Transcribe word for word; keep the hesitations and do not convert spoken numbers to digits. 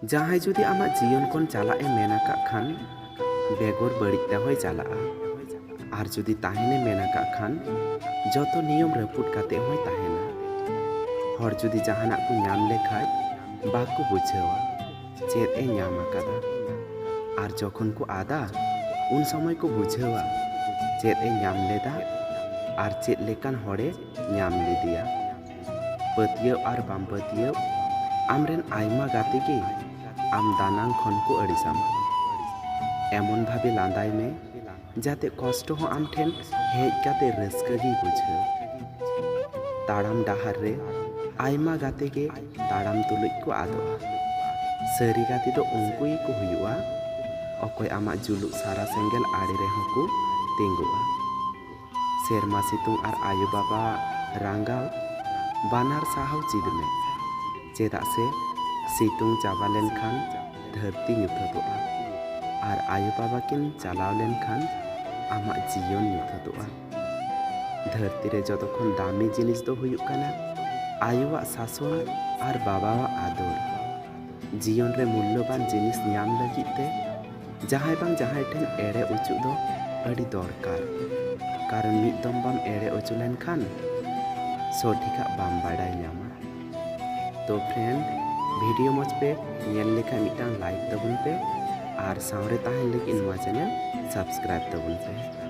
ᱡᱟᱦᱟᱸᱭ ᱡᱩᱫᱤ ᱟᱢᱟᱜ ᱡᱤᱭᱚᱱ ᱠᱷᱚᱱ ᱪᱟᱞᱟᱜ ᱮ ᱢᱮᱱ ᱟᱠᱟᱫ ᱠᱷᱟᱱ, ᱵᱮᱜᱚᱨ ᱵᱟᱹᱲᱤᱡ ᱛᱮᱦᱚᱸᱭ ᱪᱟᱞᱟᱜᱼᱟ᱾ ᱟᱨ ᱡᱩᱫᱤ ᱛᱟᱦᱮᱱ ᱮ ᱢᱮᱱ ᱟᱠᱟᱫ ᱠᱷᱟᱱ, ᱡᱚᱛᱚ ᱱᱤᱭᱚᱢ ᱨᱟᱹᱯᱩᱫ ᱠᱟᱛᱮ ᱦᱚᱸᱭ ᱛᱟᱦᱮᱱᱟ᱾ ᱦᱚᱲ ᱡᱩᱫᱤ ᱡᱟᱦᱟᱱᱟᱜ ᱠᱚ ᱧᱟᱢ ᱞᱮᱠᱷᱟᱡ, ᱵᱟᱠᱚ ᱵᱩᱡᱷᱟᱹᱣᱟ ᱪᱮᱫ ᱮ ᱧᱟᱢ ᱟᱠᱟᱫᱟ᱾ ᱟᱨ ᱡᱚᱠᱷᱚᱱ ᱠᱚ ᱟᱫᱟ, ᱩᱱ ᱥᱚᱢᱚᱭ ᱠᱚ ᱵᱩᱡᱷᱟᱹᱣᱟ ᱪᱮᱫ ᱮ ᱧᱟᱢ ᱞᱮᱫᱟ ᱟᱨ ᱪᱮᱫ ᱞᱮᱠᱟᱱ ᱦᱚᱲᱮ ᱧᱟᱢ ᱞᱮᱫᱮᱭᱟ᱾ ᱯᱟᱹᱛᱭᱟᱹᱣ ᱟᱨ ᱵᱟᱢ ᱯᱟᱹᱛᱭᱟᱹᱣ, ᱟᱢᱨᱮᱱ ᱟᱭᱢᱟ ᱜᱟᱛᱮ ᱜᱮ ᱟᱢ ᱫᱟᱱᱟᱝ ᱠᱷᱚᱱ ᱠᱚ ᱟᱹᱲᱤᱥᱟᱢᱟ᱾ ᱮᱢᱚᱱ ᱵᱷᱟᱵᱮ ᱞᱟᱸᱫᱟᱭ ᱢᱮ, ᱡᱟᱛᱮ ᱠᱚᱥᱴᱚ ᱦᱚᱸ ᱟᱢ ᱴᱷᱮᱱ ᱦᱮᱡ ᱠᱟᱛᱮ ᱨᱟᱹᱥᱠᱟᱹ ᱜᱮᱭ ᱵᱩᱡᱷᱟᱹᱣ᱾ ᱛᱟᱲᱟᱢ ᱰᱟᱦᱟᱨ ᱨᱮ ᱟᱭᱢᱟ ᱜᱟᱛᱮ ᱜᱮ ᱛᱟᱲᱟᱢ ᱛᱩᱞᱩᱡ ᱠᱚ ᱟᱫᱚᱜᱼᱟ᱾ ᱥᱟᱹᱨᱤ ᱜᱟᱛᱮ ᱫᱚ ᱩᱱᱠᱩ ᱜᱮᱠᱚ ᱦᱩᱭᱩᱜᱼᱟ, ᱚᱠᱚᱭ ᱟᱢᱟᱜ ᱡᱩᱞᱩᱜ ᱥᱟᱨᱟ ᱥᱮᱸᱜᱮᱞ ᱟᱲᱮ ᱨᱮᱦᱚᱸ ᱠᱚ ᱛᱤᱸᱜᱩᱜᱼᱟ᱾ ᱥᱮᱨᱢᱟ ᱥᱤᱛᱩᱝ ᱟᱨ ᱟᱭᱳ ᱵᱟᱵᱟᱣᱟᱜ ᱨᱟᱸᱜᱟᱣ, ᱵᱟᱱᱟᱨ ᱥᱟᱦᱟᱣ ᱪᱮᱫ ᱢᱮ, ᱪᱮᱫᱟᱜ ᱥᱮ ᱥᱤᱛᱩᱝ ᱪᱟᱵᱟ ᱞᱮᱱᱠᱷᱟᱱ ᱫᱷᱟᱹᱨᱛᱤ ᱧᱩᱛᱟᱹᱛᱚᱜᱼᱟ, ᱟᱨ ᱟᱭᱳ ᱵᱟᱵᱟ ᱠᱤᱱ ᱪᱟᱞᱟᱣ ᱞᱮᱱᱠᱷᱟᱱ ᱟᱢᱟᱜ ᱡᱤᱭᱚᱱ ᱧᱩᱛᱟᱹᱛᱚᱜᱼᱟ᱾ ᱫᱷᱟᱹᱨᱛᱤ ᱨᱮ ᱡᱚᱛᱚ ᱠᱷᱚᱱ ᱫᱟᱢᱤ ᱡᱤᱱᱤᱥ ᱫᱚ ᱦᱩᱭᱩᱜ ᱠᱟᱱᱟ ᱟᱭᱳᱣᱟᱜ ᱥᱟᱥᱚᱱ ᱟᱨ ᱵᱟᱵᱟᱣᱟᱜ ᱟᱫᱚᱨ᱾ ᱡᱤᱭᱚᱱ ᱨᱮ ᱢᱩᱞᱞᱚᱵᱟᱱ ᱡᱤᱱᱤᱥ ᱧᱟᱢ ᱞᱟᱹᱜᱤᱫ ᱛᱮ ᱡᱟᱦᱟᱸᱭ ᱵᱟᱝ ᱡᱟᱦᱟᱸᱭ ᱴᱷᱮᱱ ᱮᱲᱮ ᱚᱪᱚᱜ ᱫᱚ ᱟᱹᱰᱤ ᱫᱚᱨᱠᱟᱨ, ᱠᱟᱨᱚᱱ ᱢᱤᱫ ᱫᱚᱢ ᱵᱟᱢ ᱮᱲᱮ ᱚᱪᱚ ᱞᱮᱱᱠᱷᱟᱱ ᱥᱚᱴᱷᱤᱠᱟᱜ ᱵᱟᱢ ᱵᱟᱰᱟᱭ ᱧᱟᱢᱟ᱾ ᱛᱚ friend, video ᱢᱚᱡᱽ ᱯᱮ ᱧᱮᱞ ᱞᱮᱠᱷᱟᱱ ᱢᱤᱫᱴᱟᱝ like ᱛᱟᱵᱚᱱ ᱯᱮ ᱟᱨ ᱥᱟᱶᱨᱮ ᱛᱟᱦᱮᱱ ᱞᱟᱹᱜᱤᱫ ᱱᱚᱣᱟ channel subscribe ᱛᱟᱵᱚᱱ ᱯᱮ᱾